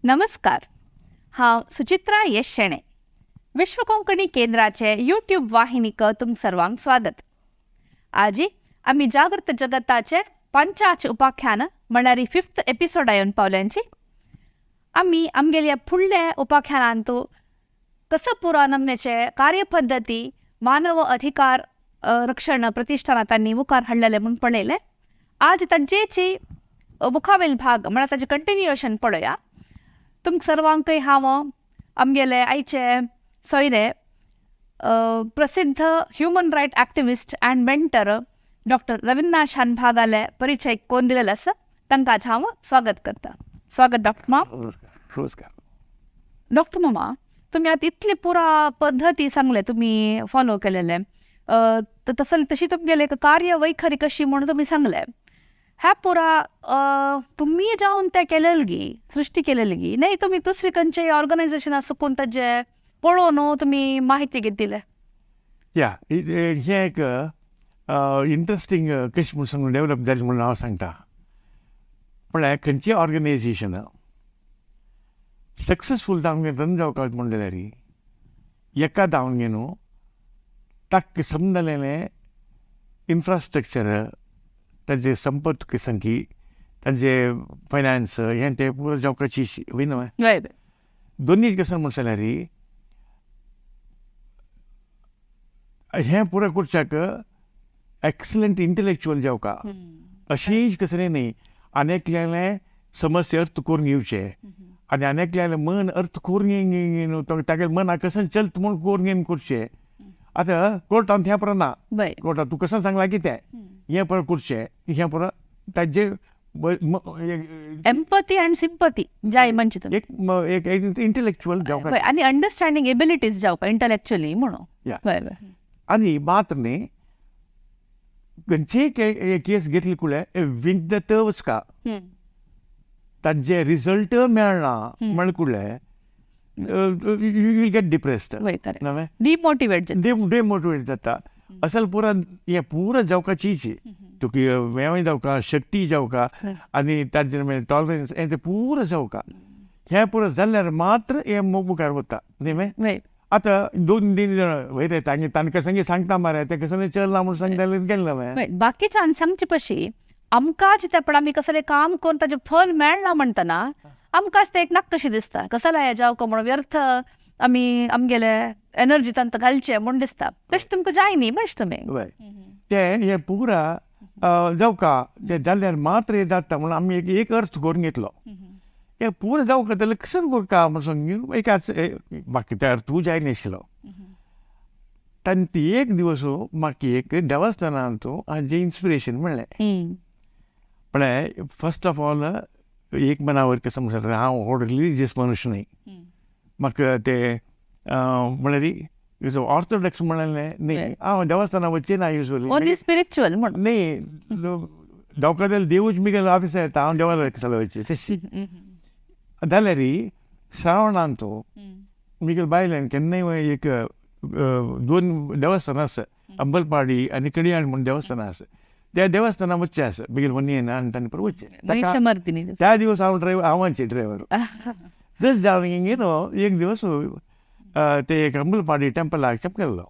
नमस्कार, हांव सुचित्रा यश शेणे. विश्व कोंकणी केंद्राचे यूट्यूब वाहिनीक तुम सर्वांक स्वागत. आजी आमी जागृत जगताचे पंचाच उपाख्यान म्हळ्यार फिफ्थ एपिसोडा येवन पावल्यांची. आमी आमगेल्या फुडल्या उपाख्यानांतू कसं पुरा नमनेचे कार्यपद्दती मानव अधिकार रक्षण प्रतिष्ठानात तांणी मुखार हाडलेले म्हूण पळयलें. आज तांचेची मुखावेल भाग म्हळ्यार ताचें कंटिन्युएशन पळोवया. तुमकां सर्वांकय हांव आमगेले आयचे सोयरे प्रसिद्ध human right activist and mentor doctor Ravindranath शानभागाले परिचय कोण दिलेलो आसा, तांकां आज हांव स्वागत करता. स्वागत डॉक्टर माम. नमस्कार, नमस्कार. डॉक्टर मामा, तुमी आतां इतले पुरा पद्दती सांगले तुमी फॉलो केलेले, तर तसं तशी तुमगेले एक कार्यवैखरी कशी म्हणून तुमी सांगले. ह्या पुरा तुमी जावन ते केलेली गी सृष्टी केलेली गी नाही तुमी दुसरी खंयचे ऑर्गनायझेशन आसा कोण ताजे पळोवन तुमी माहिती घेतिले? या, हें एक इंट्रस्टींग कशें म्हूण सांगून डेवलप जालें म्हणून हांव सांगता. म्हळ्यार खंयचें ऑर्गनायझेशन सक्सेसफूल जावन रन जावपाक म्हण जाल्यार एका धांवन न्हू ताका समजलेलें इन्फ्रास्ट्रक्चर, ताजे संपत्ती संकी, ताजे फायनान्स हें तें पुरो जावपाची वय न्हय. दोनूय कसो म्हण जाल्यार हें पुरो करच्याक एक्सलंट इंटलेक्चुअल जावका अशीच कसलें न्ही. आनी एकल्यालें समस्या अर्थ करून घेवचें आनी आनी एकल्यालें मन अर्थ करून घेवन तागेलें मनाक कशें चलता म्हूण करून घेवन करचें. आतां कोर्टान हें पुरो ना, कोर्टान तूं कशें सांगलां कितें हें पुरो करचें, हें पुरो ताजे एम्पथी आनी सिंपथी जाय म्हणजे एक एक इंटलेक्चुअल जावका आनी अंडरस्टँडींग एबिलिटीज जावका इंटलेक्चुअली म्हणून. आनी मात्र न्ही खंयचेय केस घेतली कुळे विज्ञत वचका ताजे रिजल्ट मेळना म्हण कुळे you will get depressed, demotivate demotivate जाता. असल पुरा हें पुरा जावकाचीच तुका वेवय जावका, शक्ती जावका आनी ताजे टॉलरन्स हें तें पुरो जावका. हें पुरो जाल्यार मात्र हें मुखार वता न्ही. आतां दोन तीन जाण वयता तांगे तांकां संगे सांगता मरे ते कसलें चलना म्हूण सांगता गेलें ना. बाकीच्यान सांगचे पशी आमकांच तें पण आमी कसलें काम करून ताजें फल मेळना म्हणटना आमकांच तें एक नाक कशें दिसता, कसलें हें जावका म्हणून व्यर्थ आमी आमगेले एनर्जी तांकां घालचें म्हूण दिसता. तशें तुमकां जाय न्ही म्हणचे तुमी तें हें पुरा जावका तें जाल्यार मात्र हें जाता म्हणून आमी एक अर्थ करून घेतलो. हें पुरा जावका जाल्यार कशें करता म्हूण सांग एकाच बाकी ते अर्थूय जाय नाशिल्लो. तांणी एक दिवस म्हाका एक देवस्थानांत हाजें इन्स्पिरेशन म्हणलें. म्हळ्यार फर्स्ट ऑफ ऑल एक मनावर कसं म्हणटा हांव व्हड रिलिजियस मनुष्य न्ही, म्हाका ते म्हळ्यार ऑर्थोडॉक्स म्हणलें न्ही, हांव देवस्थानां वचचें ना युजली, ओन्ली स्पिरिच्युअल म्हण न्ही. जावका जाल्यार देवूच मिगेलो ऑफिसार येता, हांव देवाला कसो वचचें तशी जाल्यार श्रावणांत मिगेल बायल्यान केन्नाय एक दोन देवस्थानां आसा, अंबलपाडी आनी कडियाळ म्हूण देवस्थानां आसा, त्या देवस्थानां वचचें आसा मिगेल वन्नी येना आनी तांणी परत वचचें. त्या दिवस हांव ड्रायवर, हांवांचे ड्रायवर तस जावन गेलो. एक दिवस ते एक अंबलपाडी टेंपलाक चेप गेल्लो,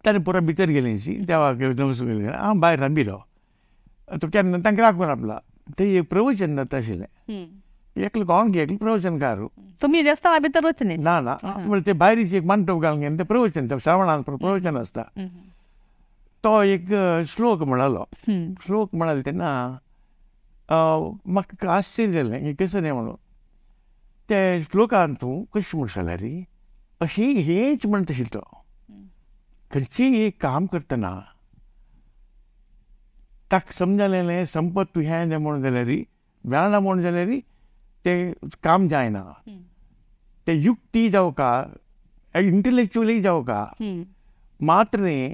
ताणें पुरो भितर गेली देवाक नमस्कार गेली, हांव भायर राबिलो. तो केन्ना तांकां राखून आपला ते एक प्रवचन जाता आशिल्लें, एकलो कोण एकलो प्रवचनकार. तुमी देवस्थाना भितर वचनी ना ना, म्हणल्यार ते भायरीच एक मांडटप घालून घेवन ते प्रवचन, श्रावणान प्रवचन आसता. तो एक श्लोक म्हणालो, श्लोक म्हणाले तेन्ना म्हाका आश्चर्य जालें की कसं न्ही म्हणून ते श्लोकान तूं कशें म्हण जाल्यार अशी हेंच म्हणटा आशिल्लो तो, खंयचेंय एक काम करतना ताका समजलेलें संपत्त हें म्हणून जाल्यार मेळना म्हणून जाल्यार तें काम जायना. ते युक्ती जावका, इंटलेक्चुअली जावका, मात्र न्ही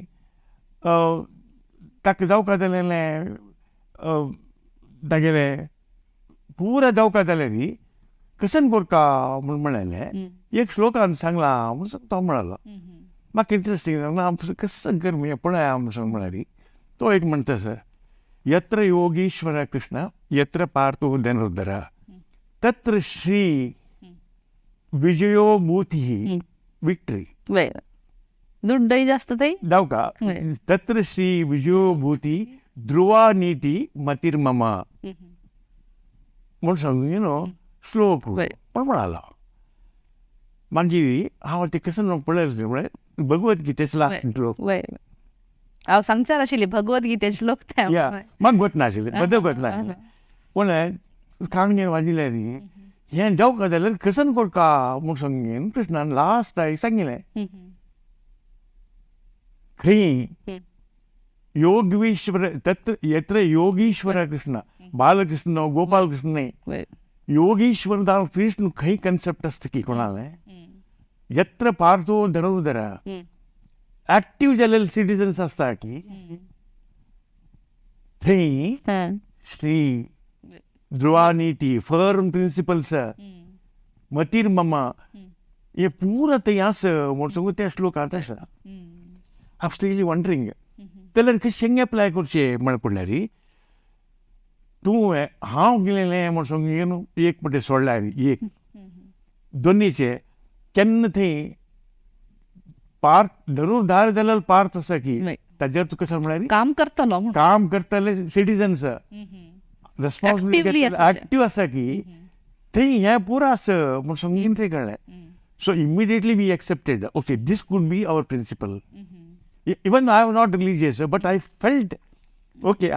ताका जावका जालेलें तागेलें पुरा जावका जाल्यार कशन करका म्हूण म्हणलें. एक श्लोकान सांगलां म्हूण तो म्हणालो, म्हाका इंट्रस्टींग हांव कसं कर पळया म्हूण म्हळ्यार तो एक म्हणटा सर, यत्र योगीश्वर कृष्ण यत्र पार्थो धनुर्धर तत्र श्री विजयो भूतिः, विक्टरी. दुड्डय जास्त थंय. जावका. तत्र श्री विजयो भूति ध्रुवा नीती मतिर्मम म्हूण सांगून you know श्लोक पण म्हणालो. मागीर हांव तें कसो पळयलें म्हळ्यार भगवद्गीतेच लास्ट श्लोक. हांव सांगचार आशिल्ली भगवद्गीते श्लोक. म्हाका गोत नाशिल्लें, बद्दल गोत नाशिल्लें. पूण काणगे वाजिल्लें न्ही हें जावका जाल्यार कसन कोरका म्हूण सांगून कृष्णान लास्ट सांगिल्लें. खंय योगीश्वर तत्र यत्र योगीश्वर कृष्ण, बालकृष्ण गोपालकृष्ण न्हय, योगीश्वर दाव कृष्ण खंय कन्सेप्ट आसता की कोणालें. यत्र पार्थो धनुर्धर एक्टीव जाल्ले सिटीजन्स आसता की थंय श्री ध्रुवा नीती फर्म प्रिंसिपल्स मतीर ममा हे पुरा थंय आसा म्हूण सांगू त्या श्लोकांत आसा. हांव स्टिल वंडरींग जाल्यार कशें एप्लाय करचें म्हळ्यार पडल्यार तूं हांव गेलें म्हूण सांगून एक पटे सोडल्यार एक दोनीचे केन्ना थंय पार्थ धनुर्धार जाल्यार पार्थ आसा की ताजेर तुका कशें म्हळ्यार काम करतलो, काम करतले सिटीजन्स रेस्पॉन्सिबिलिटी एक्टीव आसा की थंय हें पुरो आसा म्हूण सांगून थंय कळ्ळें. So immediately we accepted, okay this could be our principle. Even I am not religious but I felt okay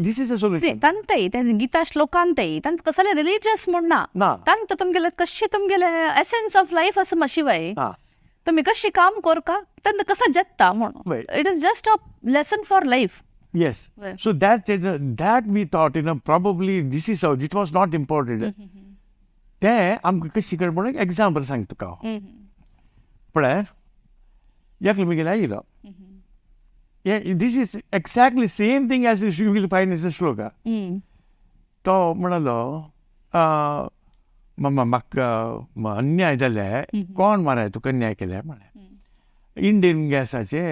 this is a solution. तांतय ते गीता श्लोकांतय तांत कसले रिलीजियस म्हूण ना, तांत तुमगेले कशें तुमगेले एसेन्स ऑफ लायफ आसा मातशी तुमी कशी काम करका तांत कसो जगता म्हणून. It is just a lesson for life. Yes. So that we thought, you know, probably this is how it was not important. तें आमकां कशी कळ म्हणून एग्जाम्पल सांगता तुका हांव. पळय एकलो म्हगेलो आयलो, this is exactly same thing as you will find is a shloka. तो म्हणालो मम्मा म्हाका अन्याय जाले, कोण माराय तुका अन्याय केल्या म्हळें. इंडियन गॅसाचे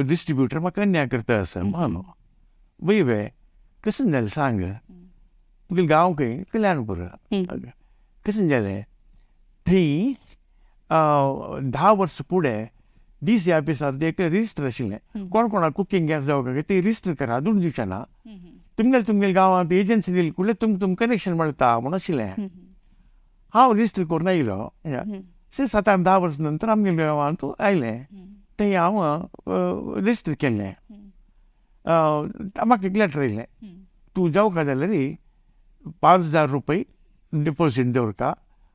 डिस्ट्रिब्युटर म्हाका अन्याय करता आसा म्हणलो. वय वे कशें जालें सांग, तुगे गांव खंय? कल्याणपूर. कशें जालें थंय 10 वर्सां फुडें डी सी ऑफिसार एक रजिस्टर आशिल्लें, कोण कोणाक कुकींग गॅस जावं काय ते रजिस्टर करा, दुड दिवचें ना, तुमगेले तुमगेले गांवांत एजन्सी दिली कुडले तुमकां तुमकां कनेक्शन मेळटा म्हूण आशिल्लें. हांव रजिस्टर करून आयलो 7 8 10 वर्सां नंतर आमगेल्या गांवांत आयलें, थंय हांव रजिस्टर केल्लें. म्हाका एक लेटर आयलें, तूं जावका जाल्यार 5000 रुपये डिपोजीट दवरता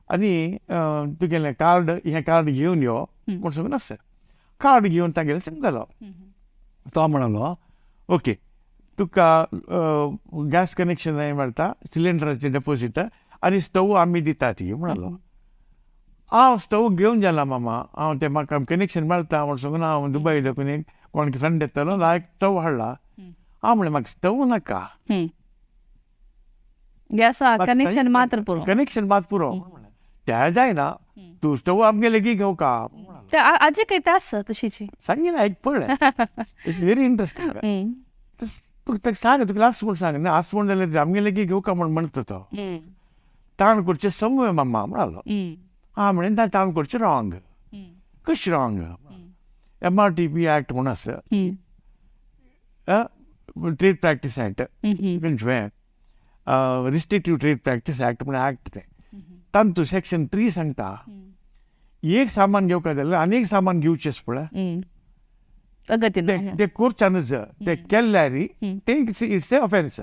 आनी तुगेलें कार्ड हें कार्ड घेवन यो म्हूण सांगून आसा. कार्ड घेवन तागेलें समजलो. तो म्हणलो ओके तुका गॅस कनेक्शन मेळटा, सिलिंडराचें डेपोजीट आनी स्टोव आमी दिता ती म्हणलो. हांव स्टोव घेवन गेला मामा, हांव तें म्हाका कनेक्शन मेळटा म्हूण सांगून हांव दुबय देखून एक कोण फ्रेंड येतलो लायक स्टोव हाडला. हांव म्हणलें म्हाका स्टोव नाका, कनेक्शन मात्र पुरो, कनेक्शन मात पुरो, त्या जायना तूं स्टोव आमगे लेगीत घेवका. आजी काय आसा तशीची सांगिना एक पळय, it's very interesting. तुका सांग, तुका लास्ट म्हूण सांग ना, आस म्हूण जाल्यार आमगे लेगीत घेवका म्हूण म्हणटा तो. ताण करचें समूय मामा म्हणालो. हां म्हणलें ना, ताण करचें रॉंग. कशें wrong? MRTP act म्हूण आसा, ट्रेड प्रॅक्टीस एक्ट, खंयचें रिस्ट्रिक्टीव ट्रेड प्रॅक्टीस एक्ट म्हूण एक्ट तें, तातूंत सेक्शन 3 सांगता एक सामान घेवका जाल्यार आनी एक सामान घेवचेंच पळय, तें करच्यानूच, तें केल्यार तें it's a offence.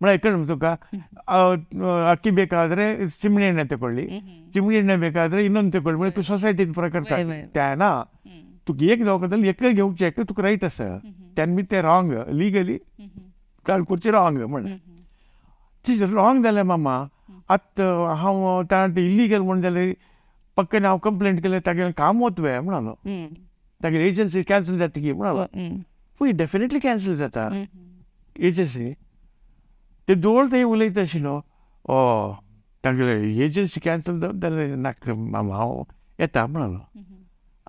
म्हळ्यार ಕಣ್ ತುಕ ಅಕ್ಕಿ ಬೇಕಾದರೆ ಚಿಮಣಿ ಎಣ್ಣೆ ತಗೊಳ್ಳಿ, ಚಿಮಣಿ ಎಣ್ಣೆ ಬೇಕಾದರೆ ಇನ್ನೊಂದು ತಗೊಳ್ಳಿ, ಸೊಸೈಟಿ ಪ್ರಕಾರ त्याना तुका एक दवाखान्यात एक घेवचें तुका रायट आसा, तेन्ना बी तें रॉंग लिगली करचें रॉंग म्हणलें. रॉंग जालें मामा, आतां हांव ताणें इल्लीगल म्हूण जाल्यार पक्कन हांव कंप्लेंट केलें, तागेलें काम वतवे म्हणालो, तागेली एजन्सी कॅन्सल जाता की म्हणालो. पळय डेफिनेटली कॅन्सल जाता एजन्सी. ते जोड ते उलयता आशिल्लो, ओ तागेले एजन्सी कॅन्सल जाल्यार नाका मामा हांव येता म्हणालो.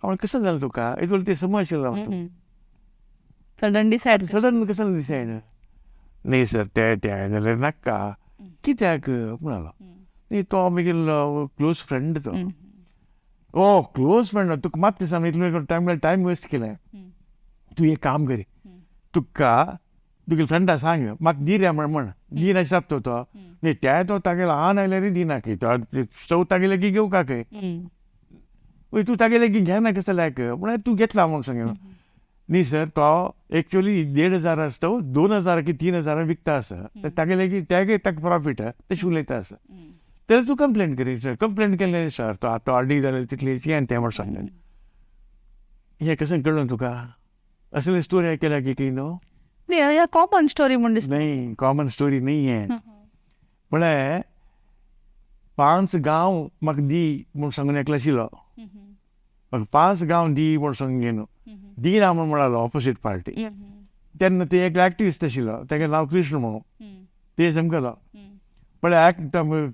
हांव कशें जालें तुका येदोळ ते समज आशिल्लो सडन डिसायड, सडन कसं डिसायड. नाही सर ते ते जाल्यार नाका, कित्याक म्हणालो न्ही तो आमगेलो क्लोज फ्रेंड तो. ओ क्लोज फ्रेंड तुका मात दिसा इतलो टायम टायम वेस्ट केलें. तूं एक काम करी, तुका तुगे फ्रेंडा सांग म्हाका दी रे म्हण दिना शकतो तो न्ही ते तो तागेलो आन आयल्यार दिना की तो स्टव तागेले की घेवका खंय वय तूं तागेले की घेना कसं लायक म्हळ्यार तूं घेतला म्हूण सांग न्ही सर. तो एक्चुअली 1500 स्टव 2000 की 3000 विकता आसा तागेले की तेगे ताका प्रॉफीट तशें उलयता आसा. तर तूं कंप्लेन करी सर. कंप्लेन केलें सर तो आतां ऑर्डर जालें तितली आनी तें म्हण सांगलें. हें कशें कळ्ळें तुका असली स्टोरी आयकल्या की की न्हू? न्ही, कॉमन स्टोरी म्हूण दिसता. नहीं, कॉमन स्टोरी नहीं है. म्हळ्यार 5 गांव म्हाका दी म्हूण सांगून एकलो आशिल्लो. म्हाका 5 गांव दी म्हूण सांगून घेवन दिना म्हूण म्हणालो ऑपोजीट पार्टी. तेन्ना ते एक एक्टिविस्ट आशिल्लो तेगेलें नांव कृष्ण म्हणून ते समकलो पळय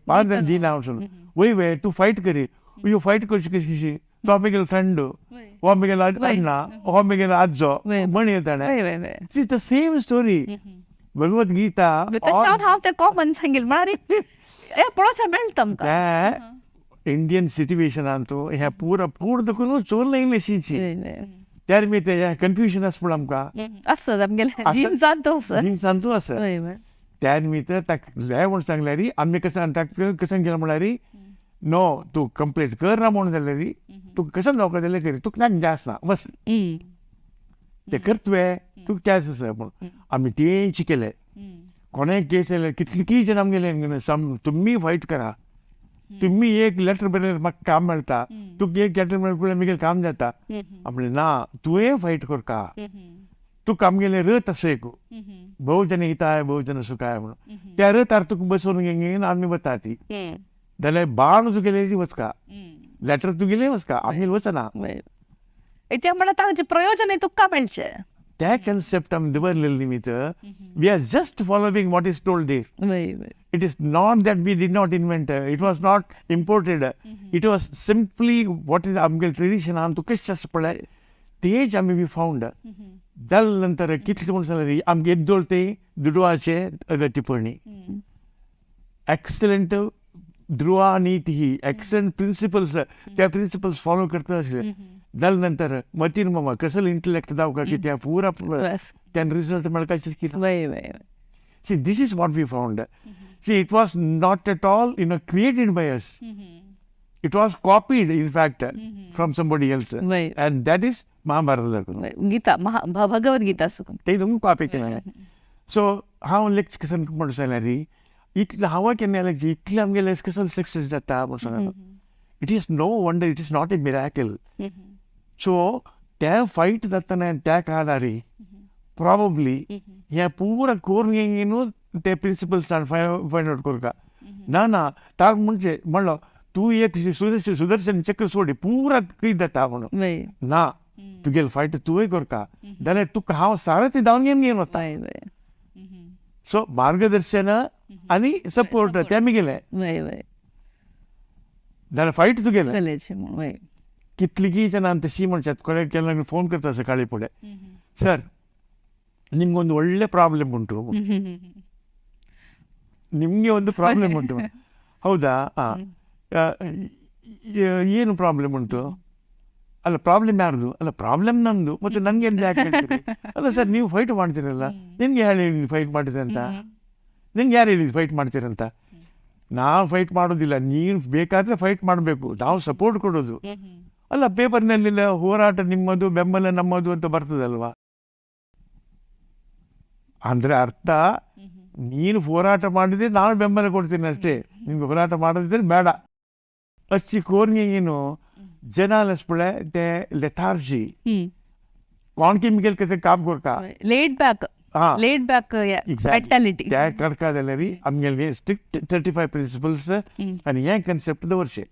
5 जाण दिना म्हूण सांगून वय वय तूं फायट करी यो फायट करची कशी कशी तो आमगेलो फ्रेंड हो आमगेलो अण्णा हो आमगेलो आजो म्हण ताणें. It's the same story Bhagavad Gita. हांव तें कॉमन सांगील म्हळ्यार पळोवचें मेळटा आमकां. इंडियन सिट्युएशनान तो ह्या पुरा पूर्ण देखून चोरलें इंग्लिशीची त्या निमित्त हें कन्फ्युजन आसा पूण आमकां आसा आमगेलें जिन्सान तूं आसा. त्या निमित्त ताका लें म्हूण सांगल्यार आमी कशें ताका कशें केलें म्हळ्यार नो तूं कंप्लीट कर ना म्हूण जाल्यार तूं कशें जावपा जाल्यार करी तुका नाक जास ना बस तें कर तुवें तुका कॅश आसा पूण आमी तेंच केलें. कोणें केस आयले कितली जण आमगेले तुमी फायट करा तुमी एक लेटर बरयल्यार म्हाका काम मेळटा तुका एक लेटर मेळल्यार आमगेलें काम जाता. आपलें ना तुवें फायट करका तुका आमगेलें रथ आसा एक बहुजन हिताय बहुजन सुखाय म्हणून त्या रथार तुका बसोवन घेवन आमी वता ती जाल्यार बाण तुगेले वचका लेटर तुगेलें वचका आमगेलें वचना. ते म्हणटा ताचें प्रयोजन तुका मेळचें. त्या कन्सेप्ट आमी दवरलेले निमित्त we are just following what is told there. It is not that we did not invent, it was not imported, it was simply what is आमगेले ट्रेडिशन आमी तुका कशें आसा पळय तेच आमी we found. जाले नंतर कितले म्हूण सांगलें आमगे येद्दोळ ते दुडवाचे टिप्पणी एक्सलंट ध्रुवा नीती ही एक्सलंट प्रिंसिपल्स त्या प्रिंसिपल्स फॉलो करता आशिल्ले. जाले नंतर मतीन मामा कसले इंटलेक्ट जावका की त्या पुरा त्यान रिजल्ट मेळपाचें कितें. See, this is what we found. See, it was not at all, you know, created by us. It was copied, in fact, from somebody else. And that is Mahabharata. Gita, Bhagavad Gita. ते तुमी copy केलें. So हांव lecture कसन म्हणून सांगल्यार इतलें हांव केन्ना लेक्चर इतलें आमगेलें कसन सक्सेस जाता म्हणून सांगला. It is no wonder, it is not a miracle. So त्या फायट जातना त्या काळार प्रॉबब्ली हें पुरा करून न्हू ते प्रिंसिपल्स फायंड आवट करता. ना ना ताका म्हणजे म्हणलो तूं एक सुदर्शन चक्र सोडी पुरा कितें जाता म्हणून ना तुगेले फायट तुवें करता जाल्यार तुका हांव सारें तें धांवन घेवन घेवन वता. सो मार्गदर्शन आनी सपोर्ट तें आमी गेलें जाल्यार फायट तुगेलें. कितलीं जाणां तशी म्हणटात कोणे केन्ना फोन करता सकाळी फुडें सर ನಿಮ್ಗೊಂದು ಒಳ್ಳೆ ಪ್ರಾಬ್ಲಮ್ ಉಂಟು ನಿಮಗೆ ಒಂದು ಪ್ರಾಬ್ಲಮ್ ಉಂಟು. ಹೌದಾ? ಹಾಂ, ಏನು ಪ್ರಾಬ್ಲಮ್ ಉಂಟು? ಅಲ್ಲ ಪ್ರಾಬ್ಲಮ್ ಯಾರ್ದು? ಅಲ್ಲ ಪ್ರಾಬ್ಲಮ್ ನಮ್ಮದು, ಮತ್ತು ನನಗೆ ಯಾಕೆ ಹೇಳ್ತೀರಿ? ಅಲ್ಲ ಸರ್ ನೀವು ಫೈಟ್ ಮಾಡ್ತೀರಲ್ಲ, ನಿನಗೆ ಯಾರು ಹೇಳಿದ್ದು ಫೈಟ್ ಮಾಡ್ತೀರಂತ? ನಿನ್ಗೆ ಯಾರು ಹೇಳಿದ್ದು ಫೈಟ್ ಮಾಡ್ತೀರಂತ? ನಾವು ಫೈಟ್ ಮಾಡೋದಿಲ್ಲ, ನೀನು ಬೇಕಾದರೆ ಫೈಟ್ ಮಾಡಬೇಕು, ನಾವು ಸಪೋರ್ಟ್ ಕೊಡೋದು. ಅಲ್ಲ ಪೇಪರ್ನಲ್ಲೆಲ್ಲ ಹೋರಾಟ ನಿಮ್ಮದು ಬೆಂಬಲ ನಮ್ಮದು ಅಂತ ಬರ್ತದಲ್ವಾ? ಅಂದರೆ ಅರ್ಥ ನೀನು ಹೋರಾಟ ಮಾಡಿದರೆ ನಾನು ಬೆಂಬಲ ಕೊಡ್ತೀನಿ ಅಷ್ಟೇ, ನಿಮ್ಗೆ ಹೋರಾಟ ಮಾಡದಿದ್ದರೆ ಬೇಡ. ಅಚ್ಚಿ ಕೋರ್ಗೇನು ಜನ ಅನಿಸ್ಬಿಳೆ ते लेथार्जी कोण केमिकल कशें काम करता लेड बॅक हां लेड बॅक मेंटालिटी त्या करता जाल्यार आमगेले स्ट्रिक्ट 35 प्रिंसिपल्स आनी हें कन्सेप्ट दवरचें.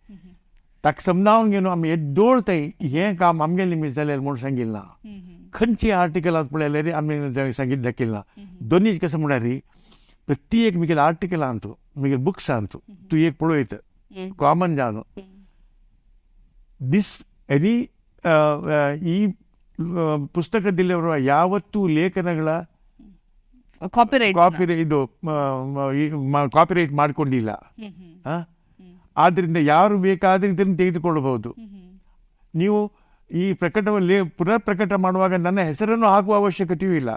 ताका समजावन घेवन आमी येद्दोळ थंय हें काम आमगेलें मिस जालें म्हूण सांगिल्लें ना. खंयची आर्टिकलांत पळयल्यार आमी सांगीत दाखयलें ना. दोनी कसं म्हळ्यार प्रत्येक मिगेले आर्टिकलांत मिगेले बुक्सांत तूं एक पळयत कॉमन जावन this any ಈ ಪುಸ್ತಕದಲ್ಲಿರುವ ಯಾವತ್ತೂ ಲೇಖನಗಳ ಕಾಪಿರೈಟ್ ಕಾಪಿ ಇದು ಕಾಪಿರೈಟ್ ಮಾಡಿಕೊಂಡಿಲ್ಲ. ಆದ್ದರಿಂದ ಯಾರು ಬೇಕಾದರೆ ಇದನ್ನು ತೆಗೆದುಕೊಳ್ಳಬಹುದು. ನೀವು ಈ ಪ್ರಕಟದಲ್ಲಿ ಪುನಃ ಪ್ರಕಟ ಮಾಡುವಾಗ ನನ್ನ ಹೆಸರನ್ನು ಹಾಕುವ ಅವಶ್ಯಕತೆಯೂ ಇಲ್ಲ.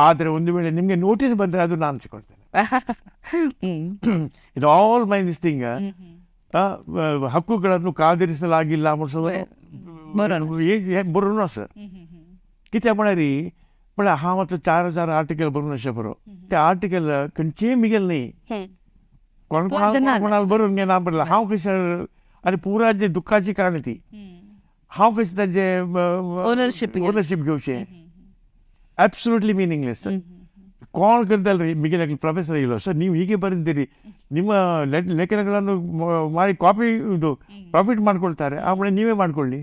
ಆದರೆ ಒಂದು ವೇಳೆ ನಿಮಗೆ ನೋಟಿಸ್ ಬಂದರೆ ಅದು ನಾನು ಹಂಚಿಕೊಳ್ತೇನೆ. ಇದು ಆಲ್ my this thing. ಹಕ್ಕುಗಳನ್ನು ಕಾದಿರಿಸಲಾಗಿಲ್ಲ बरोवन आसा. कित्याक म्हळ्यार म्हळ्यार हांव आतां 4000 आर्टिकल बरोवन अशें बरो, ते आर्टिकल खंयचेय मिगेल न्ही, कोण कोणाक कोणाक बरोवन घेना पडला. हांव कशें आनी पुरा जे दुख्खाची काणी ती, हांव कशें ताजें ओनरशीप ओनरशीप घेवचें, ಅಬ್ಸಲ್ಯೂಟ್ಲಿ ಮೀನಿಂಗ್ಲೆಸ್. ಕೋಣ ಕರೆದಲ್ರಿ ಮಿಗಿಲ್ ಪ್ರೊಫೆಸರ್ ಇಲ್ಲ ಸರ್, ನೀವು ಹೀಗೆ ಬರೆದಿದ್ದೀರಿ, ನಿಮ್ಮ ಲೇಖನಗಳನ್ನು ಮಾಡಿ ಕಾಪಿ ಇದು ಪ್ರಾಫಿಟ್ ಮಾಡ್ಕೊಳ್ತಾರೆ, ಆಮೇಲೆ ನೀವೇ ಮಾಡ್ಕೊಳ್ಳಿ.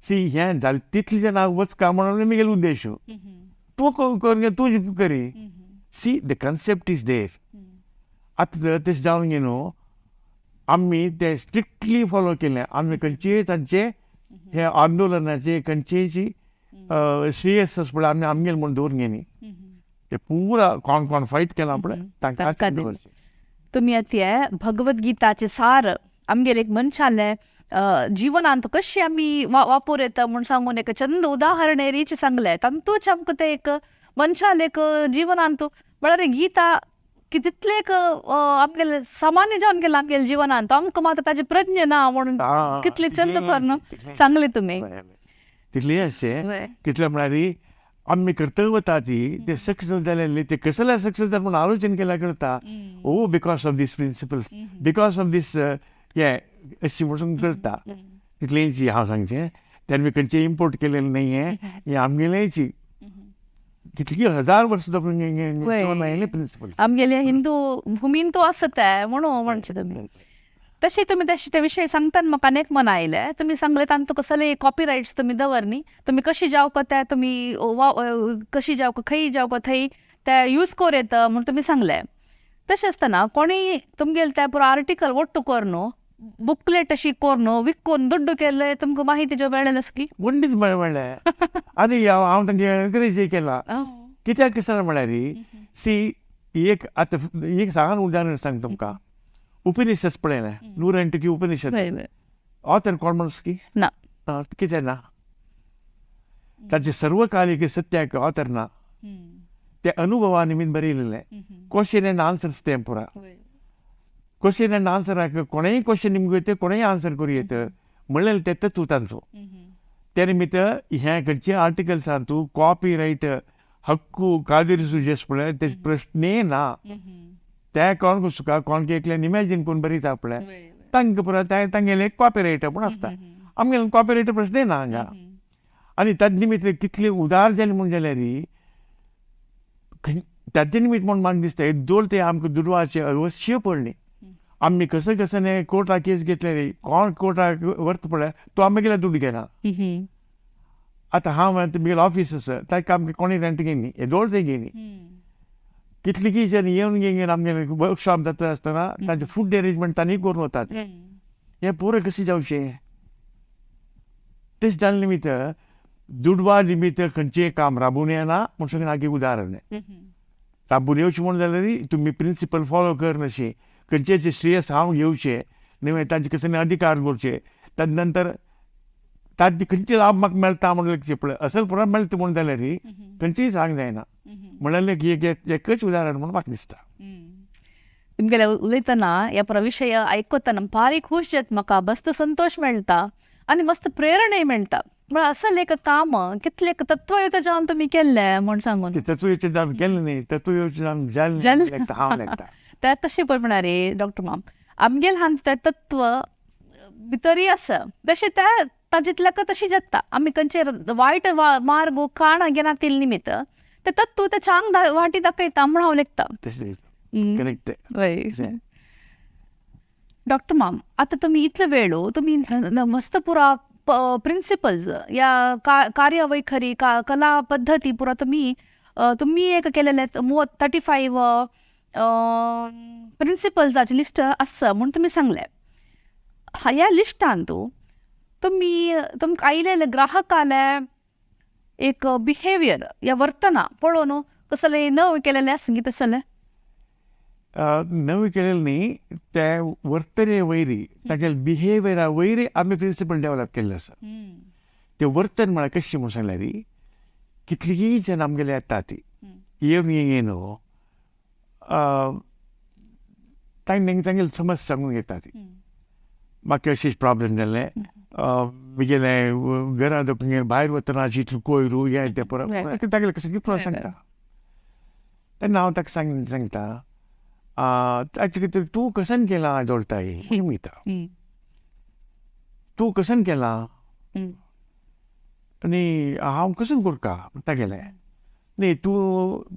सी हें जालें तितलें जेन्ना वचका म्हणून मिगेल उद्देश तूं करून तूं करी. See the concept is there. आतां तशें जावन न्हू आमी तें स्ट्रिक्टली फॉलो केलें. आमी खंयचेय तांचे हे आंदोलनाचे खंयचेय श्रेयस आसा पळय आमी आमगेल म्हूण दवरून घेनी, ते पुरा कोण कोण फायट केलां पळय तांकां दवरचें. तुमी आतां भगवद्गीताचें सार आमगेर एक मनशालें जिवनांत कशी आमी वापर येता म्हूण सांगून एक चंद उदाहरण रीच सांगलें. तातूंच आमकां तें एक मनशालें एक जिवनांत म्हळ्यार गीता कितलें एक आमगेलें सामान्य जावन गेलां आमगेल्या जिवनांत, आमकां मात्र ताजें प्रज्ञ ना म्हणून कितलें चंद करून सांगलें तुमी. तितलें अशें कितलें म्हळ्यार आमी कर्तव्य ती ते सक्सेस जालेले, ते कसले सक्सेस जाले म्हूण आलोचन केल्या करता. Oh because of this principle, because of this हें अशें म्हणून करता. तितलेंची हांव सांगचें तेन्ना मी खंयचें इम्पोर्ट केलेलें न्ही, हें आमगेलेंची कितली हजार वर्सां आयिल्लें प्रिंसिपल आमगेले हिंदू भुमीन तो आसा तें म्हणून म्हणचें तुमी. तशें तुमी तशें ते विशय सांगतना म्हाका अनेक मन आयलें. तुमी सांगलें तांतूं कसले कॉपी रायट्स तुमी दवरनी, तुमी कशी जावका तें तुमी कशी जावका खंय जावका थंय ते यूज कोर येता म्हूण तुमी सांगलें. तशें आसतना कोणीय तुमगेलें तें पुरो आर्टिकल ಒಟ್ಟು करून बुकलेट अशी करून विकून दुड्डू केल्ले तुमकां माहिती ज्यो मेळ्ळें की वंडीत मेळ्ळें. आनी हांव तांकां एनकरेज केलां. कित्याक कशें म्हळ्यार सी एक आतां एक सांगान उदाहरण सांग तुमकां. उपनिषद पळयलें 108 उपनिषद ऑथर कोण म्हणस की ना, कितें ना, ताचें सर्वकालिक सत्याक ऑथर ना, ते अनुभवा निमित्त बरयलेलें. क्वेश्चन एंड आन्सर्स तें पुरा क्वेश्चन एंड आन्सराक कोणेय क्वेश्चन निमगो येता, कोणेय आन्सर करूं येता म्हणलें तें तत्व तांचो. ते निमित्त हें खंयचे आर्टिकल्सान तूं कॉपी रायट हक्कू कादिरसू जे पळय ते प्रश्नय ना. ते कोण सुका कोण एकल्यान इमॅजीन करून बरयता पळय तांकां पुरो तांगेलें कॉपी रायट म्हूण आसता. आमगेलें कॉपी रायट प्रश्नय ना हांगा. आनी ताजे निमित्त कितले उदार जाले म्हूण जाल्यार ताजे निमित्त म्हूण म्हाका दिसता येदोळ ते आमकां दुडवाचें अवश्य पडली. आमी कसं कसं कोर्टाक केस घेतले रे, कोण कोर्टाक व्हरता पळय तो आमगेले दुडू घेना. आतां हांव म्हगेलें ऑफीस आसा ताका आमकां कोणी रेंट घेयनी, येदोळ ते घेयनी. कितलीं जण येवन घेवन आमगेलें वर्कशॉप जाता आसतना तांचें फूड अरेंजमेंट तांणी करून वतात. हें पुरो कशें जावचें? तशें जालें निमित्त दुडवा निमित्त खंयचें काम राबून येना म्हूण सगळें आगे उदाहरण. राबून येवचें म्हूण जाल्यार तुमी प्रिंसिपल फॉलो कर नशें, खंयचें श्रेयस हांव घेवचें न्हय, तांचे कसले अधिकार करचे, ताजे नंतर ताजे खंयचे लाभ म्हाका मेळटा म्हणून पळय असल पुरो मेळटा म्हूण जाल्यार खंयचेय सांग जायना म्हणल्यार एकच उदाहरण म्हणून म्हाका दिसता. तुमगेले उलयतना ह्या पुरो विशय आयकतना भारी खूश जाता म्हाका, मस्त संतोश मेळटा आनी मस्त प्रेरणय मेळटा. म्हळ्यार असल एक काम कितलें तत्वयुक्त जावन तुमी केल्लें म्हूण सांगून. तत्वयुक्त जावन केलें न्ही, तत्वयुक्त जावन जालें हांव लेखता. तें कशें पळय म्हळ्यार डॉक्टर माम आमगेल हांगा तें तत्व भितरय आसा, तशें त्या ताजेंतल्याक तशें जाता. आमी खंयचे वायट मार्ग काण घेना तेल निमित्त तें तत्व तें चांग वाटी दाखयता म्हूण हांव लेखता. करेक्ट. डॉक्टर माम आतां तुमी इतलो वेळ तुमी मस्त पुरा प्रिंसिपल्स या कार्यवैखरी कला पद्दती पुरा तुमी तुमी एक केलेलें 35 प्रिंसिपल्साचें लिस्ट आसा म्हूण तुमी सांगलें. ह्या लिस्टांत तुमी तुमकां आयिल्ले ग्राहकाले एक बिहेवियर या वर्तना पळोवन कसले नवे केलेले आसा गी तसले नवे केलेले न्ही ते वर्तने वयरी तागेले बिहेवियरा वयरी आमी प्रिंसिपल डेवलप केल्ले आसा. ते वर्तन म्हळ्यार कशें म्हूण सांगल्यार कितलींय जण आमगेले येता ती येवन येवन न्हू तांगे तांगेले समज सांगून येता ती म्हाका अशें प्रॉब्लम जालें म्हगेलें घरांत भायर वतना इतलो कोयर हें तें परत तागेलें कसलें कितें सांगता तेन्ना हांव ताका सांगता ताचे खातीर तूं कशन केलां जोडटाय वयता तूं कशन केलां आनी हांव कशें करता तागेलें न्ही तूं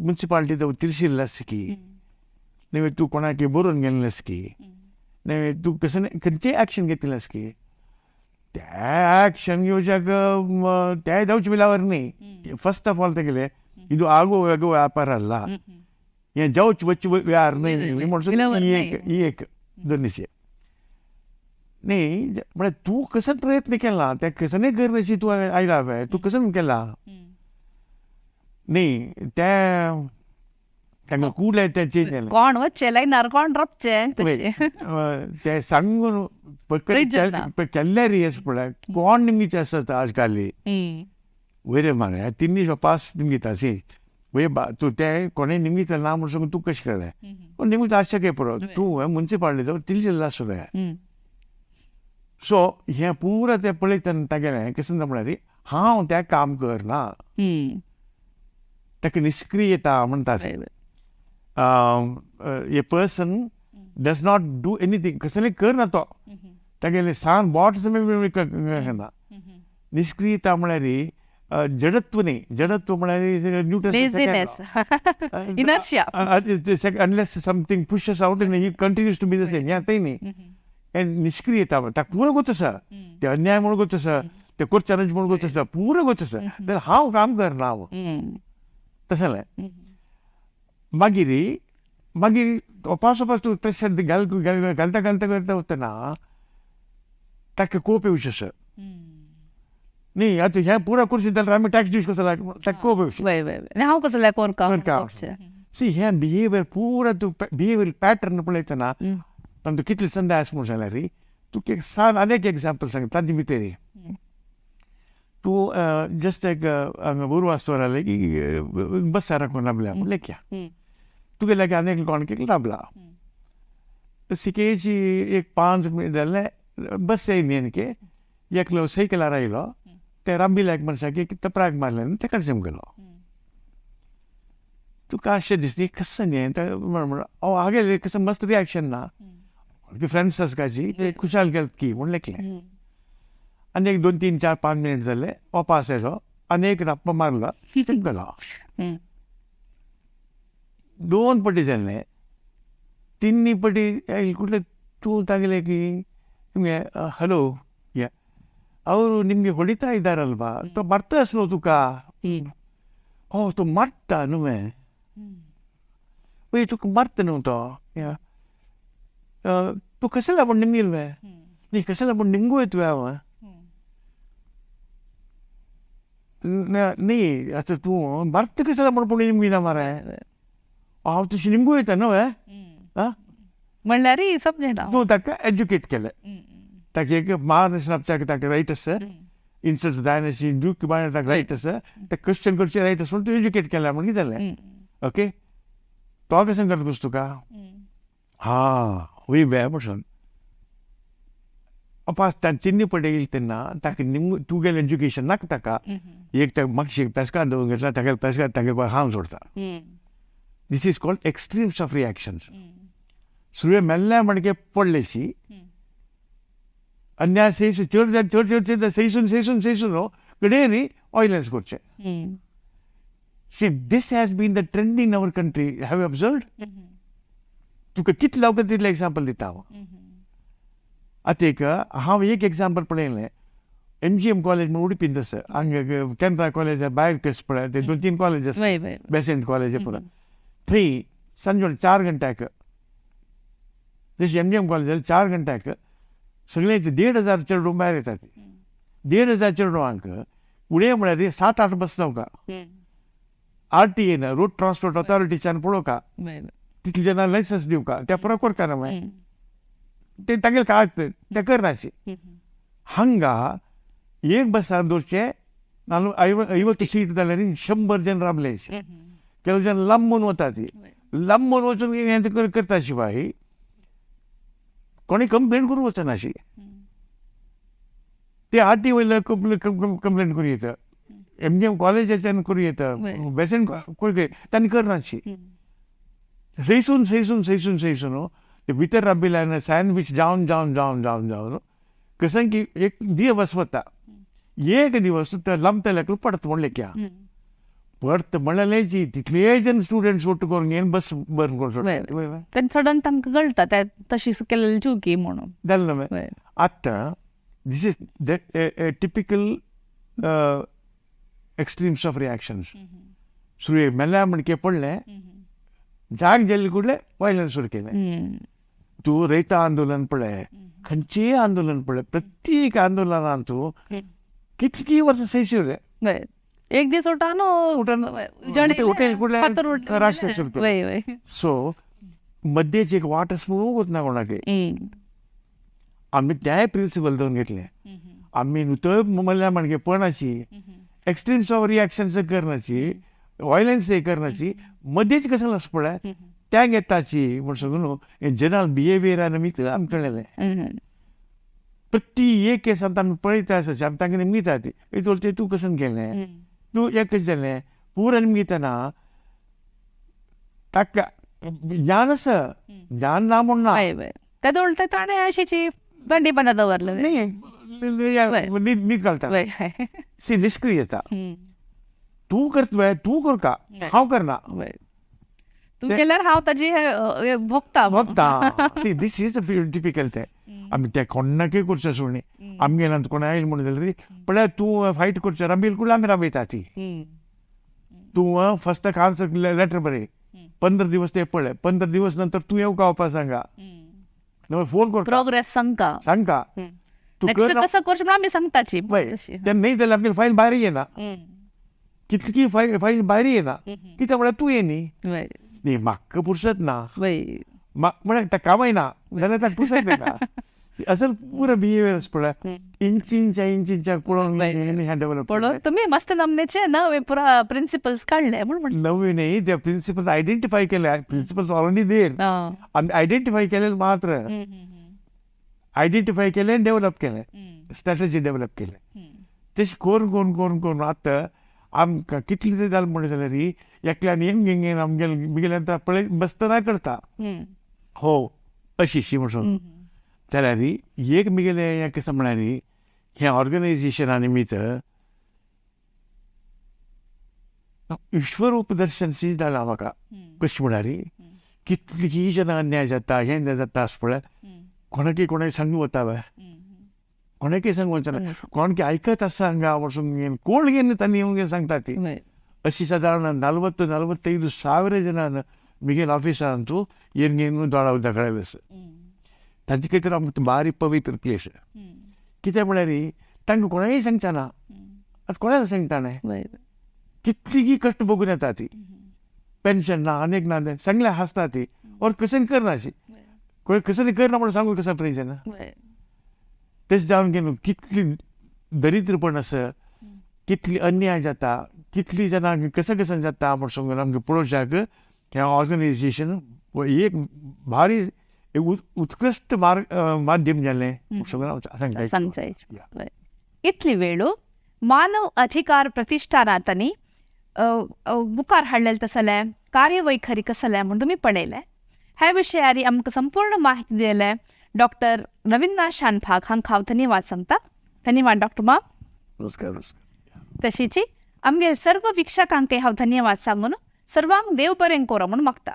मुन्सिपाल्टी तिरशिल्लो आसा की न्ही तूं कोणाक बरोवन गेल्लें आसा की न्ही तूं कशें खंयचें एक्शन घेतिल्लें आसा की ते एक्शन घेवच्याक ते जावचे बिलावर न्ही. फर्स्ट ऑफ ऑल तेगेलें ಇದು ಆಗೋ ವ್ಯಾಪಾರ ಅಲ್ಲ, हें जावच वच व्यार न्ही म्हणून ही एक ही एक दोनीचे न्ही. म्हळ्यार तूं कसन प्रयत्न केला ते कसनय करनशी तूं आयला पळय तूं कसन केला न्ही तें तांकां कूल तें चेंज जालें. कोण वचचें लायनार कोण रावचें तें सांगून केल्ल्यार अशें पळय कोण निमगीचे आसता आज काल वयर मागल्या तिन्ही पास निमगिता सी वय बा तूं तें कोणें निमगितलें ना म्हूण सांगून तूं कशें कळ्ळें पूण निमगित आसचें काय पुरो तूं मुन्सिपाल्टी तिल्ली आसलें. सो हें पुरा तें पळयतना तागेलें कशें म्हळ्यार हांव तें काम करना ताका निश्क्रियता म्हणटात. A person does not do anything कसलें करना तो तागेलें सान बोट ना. निश्क्रियता म्हळ्यार जडत्व न्ही. जडत्व म्हळ्यार Newton unless something pushes out he continues to be the same. हें तें न्ही. हें निश्क्रियता ताका पुरो गोत आसा ते अन्याय म्हूण गोत आसा ते कोर्चारंज म्हूण गोत आसा पुरो गोत आसा जाल्यार हांव काम करना हांव तशें. मागीर मागीर ओपास ओपास तूं प्रेशर घाल घालता घालता घालता वतना ताका कोप येवचें आसा न्ही. आतां हें पुरो करचें जाल्यार आमी टॅक्स दिवचें कसो ताका कोप येवचें हांव कसो करता. सी हें बिहेवियर पुरा तूं बिहेवियर पॅटर्न पळयतना तांतूं कितले संद आसा म्हूण सांगल्यार तुका एक सान आनी एक एग्जाम्पल सांगता ताजे भितर तूं जस्ट एक हांगा उरवास जालें की बसार राखून राबल्या म्हूण लेखया तुगे लागीं आनी एकलो कोण कितें राबला सिकेची एक 5 मिनट जालें बस येयली आनी एकलो सायकलार आयलो ते राबिल्ल्या एक मनशाक एक तपराक मारलें आनी तेका गेलो. तुका अशें दिसता कशें न्ही म्हण हागेलें कसं मस्त रिएक्शन ना फ्रेंड्स आसकाची खुशाल गेल की म्हूण लेखलें. आनी एक 2 3 4 5 मिनट जाले वापास आयलो आनी एक राप्पा मारलो गेलो. 2 पटी जालें 3 पटी कुठले तूं तागेलें की तुमगे हॅलो या ಅವರು ನಿಮಗೆ ಹೊಡಿತಾ ಇದ್ದಾರಲ್ವಾ ತೋ ಮರ್ತ ಅಸ್ಲು ತುಕಾ ಓ ತೋ ಮರ್ತ ನುವೆ वय तुका मरता न्हू तो तूं कशें लागून निमगिल वे न्ही कशें लागून निमगू येतवे हांव न्ही आतां तूं मरता कशें लागून पूण निमगिना मरे हांव तशें निमगू येता न्हू आं म्हणल्यार समजना तूं ताका एज्युकेट केलें ताका एक मार ताका रायट आसा इन्सल्ट जायनाशी दूख ताका रायट आसा ते क्वेश्चन करचें रायट आसा म्हणून तूं एज्युकेट केलें म्हणून कितें जालें ओके तो कशें करता कस तुका हां वय वे म्हणून अपास चिन्नी पडे येयली तेन्ना ताका निम तुगेलें एज्युकेशन नाका ताका एक ताका मातशें पेस्कार दवरून घेतला तागेले पेस्कार तागेले हांव सोडता. This is called extremes of reactions. सुर्य मेल्ल्या म्हणके पडलेशी अन्याय सहीसून चड चड चड चड सहीसून सहीसून सहीसून कडेन न्ही ऑयलन्स करचें. See this has been the trend in our country. Have you observed? तुका कितलें लवकर तितलें एग्जाम्पल दिता हांव. आतां एक हांव एक एग्जाम्पल पळयलें MGM college म्हूण उडपींत आसा हांगा केंद्रा कॉलेज भायर कशें पळय ते 2 3 कॉलेज आसा बेसेंट कॉलेज पळय थंय सांजवेळ 4 घंट्याक जशें MGM college 4 घंट्याक सगळे 1,500 चेडूं भायर येतात. 1,500 चेडवांक उडे म्हळ्यार 7-8 बस जावका. आर-टी-एन रोड ट्रान्सपोर्ट ऑथॉरिटीच्यान पळोवका, तितले जाणां लायसन्स दिवका, त्या पुरो करता ना मागीर ते तागेले कांय ते करनाशी. हांगा एक बसार दवरचे 50 सीट जाल्यार 100 जण राबले, ಕೆಲವು जन लांबून वता, ती लांबून वचून हें करता शिवाय कोणी कंप्लेन करूंक वचनाशी. ते आर-टी वयले कंप्लेन करूं येता, एम-जी-एम कॉलेजाच्यान करूं येता, बेसन तांणी करनाशी. सैसून सैसून सैसून सैसून ते भितर राबिल्ल्यान सँडवीच जावन जावन जावन जावन जावन कसं की एक दिवस वता, एक दिवस ते लांबतल्याक पडत म्हणलें क्या पडत म्हणलें तितले जण स्टुडंट्स ಒಟ್ಟು करून घेवन बस बंद करून सोडटा. तेन्ना सडन तांकां कळटा ते तशी केल्ली चुकी म्हणून. जालें न्हू. आतां this is a typical extremes of reactions. सुरू मेल्या म्हणके पडलें, जाग जाल्ले कुडले वयल्यान सुरू केलें. तूं रयता आंदोलन पळय, खंयचेय आंदोलन पळय, प्रत्येक आंदोलनान तूं कितलीं वर्सां सैशिल्लें. एक दीस उठान राक्षस. सो मध्येच एक वाट म्हणून वचना कोणाक. आमी त्याय प्रिंसिपल दवरून घेतलें. आमी नुतो मल्ल्या माणगे पणाची एक्स्ट्रीम्स ऑफ रिएक्शन्स करनाची, वॉयलन्स करनाची, मध्येच कसं आसा पळय त्या घेताची म्हण सगळं न्हू जनरल बिहेवियरान आमी आमकां कळ्ळें. प्रति एक केसान आमी पळयता आसा, आमी तांकां निमगिता ती ते तूं कसं केलें, तूं हें कशें जालें, पुरा निमगितना ताका ज्ञान आसा, ज्ञान ना म्हूण ना. तेदो उलटा ताणें अशीची बंडी बंद दवरलें न्ही, न्हीद घालता सी निश्क्रियता. तूं करता, तूं करका, हांव करना, तूं केल्यार हांव ताजी भोगता भोगता. See this is typical. ते आमी ते कोणाकय करचें सोडणी आमगेल्यान कोण आयल म्हणून जाल्यार पळय तूं फायट करचें राबील कुडले आमी राबयता ती. तूं फर्स्ट आन्सर लेटर बरय, 15 दिवस ते पळय, 15 दिवस नंतर तूं येवका वचपा सांगा, फोन कर, प्रोग्रेस सांगका सांगका, तूं कसं करचें म्हणून आमी सांगताची. ते नाही जाल्यार आमगेली फायल भायर येना, कितली फायल भायर येना, कित्याक म्हळ्यार तूं ये न्ही. न्ही म्हाका पुरसत ना म्हळ्यार ताका कामय ना जाल्यार ताका पुरसत ना. असं पुरो बिहेवियर आसा पळय, इंच इंचा इंच इंचाक पळोवन हें डेव्हलप. पळोवन तुमी मस्त नमनेचे नवे पुरा प्रिंसिपल्स काडले म्हूण. नवे न्ही, ते प्रिंसिपल्स आयडेंटिफाय केले, प्रिंसिपल्स ऑलरेडी there, आमी आयडेंटिफाय केले मात्र, आयडेंटिफाय केले आनी डेव्हलप केले, स्ट्रॅटजी डेव्हलप केले. तशें करून करून करून करून आतां आमकां कितलें तरी जालें म्हणलें जाल्यार एकल्यान येम घेवन आमगेले मिगेल्यान पळय बसतना करता हो अशी म्हणून जाल्यार एक मिगेलें हें कशें म्हळ्यार हें ऑर्गनायजेशना निमित्त ईश्वरूप दर्शन शी जालां म्हाका. कशें म्हळ्यार कितलीं जेन्ना अन्याय जाता, हें जाता आसा पळय, कोणाकय कोणाक सांगूंक वता व्हय, कोणाकय सांगूंक वचना, कोण की आयकत आसा हांगा वचून कोण घेवन तांणी येवन सांगता ती. अशी सादारण 40-45 ಸಾವಿರ ಜನ मिगेल ऑफिसांतू येवन घेवन दोळा उदक आसा. तांचे खातीर आमकां बारी पवित्र प्लेस. कित्याक म्हळ्यार तांकां कोणाकय सांगचें ना, आतां कोणाक सांगता न्ही, कितलीं कश्ट भोगून येता ती, पेन्शन ना आनीक ना, सगळें हांसता ती और कशें करना अशी कसं करना म्हणून सांगून कसं प्रयोजन. तशें जावन घेवन कितली दरिद्रपण आसा, कितली अन्याय जाता, कितली जाणां कसं कसं जाता म्हण सांगून आमकां पळोवच्याक हें ऑर्गनायजेशन एक भारी एक उत्कृश्ट माध्यम जालें सांगता. इतली वेळू मानव अधिकार प्रतिष्ठानांनी मुखार हाडलेलें तसलें कार्यवैखरी कसलें म्हूण तुमी पळयलें. ह्या विशयारी आमकां संपूर्ण माहिती दिलें डॉक्टर रवींद्रनाथ शानभाग हांकां हांव धन्यवाद सांगता. धन्यवाद डॉक्टर माम. नमस्कार. नमस्कार. तशीच आमगे सर्व वीक्षकांकय हांव धन्यवाद सांगून सर्वांक देव बरें करो म्हूण मागता.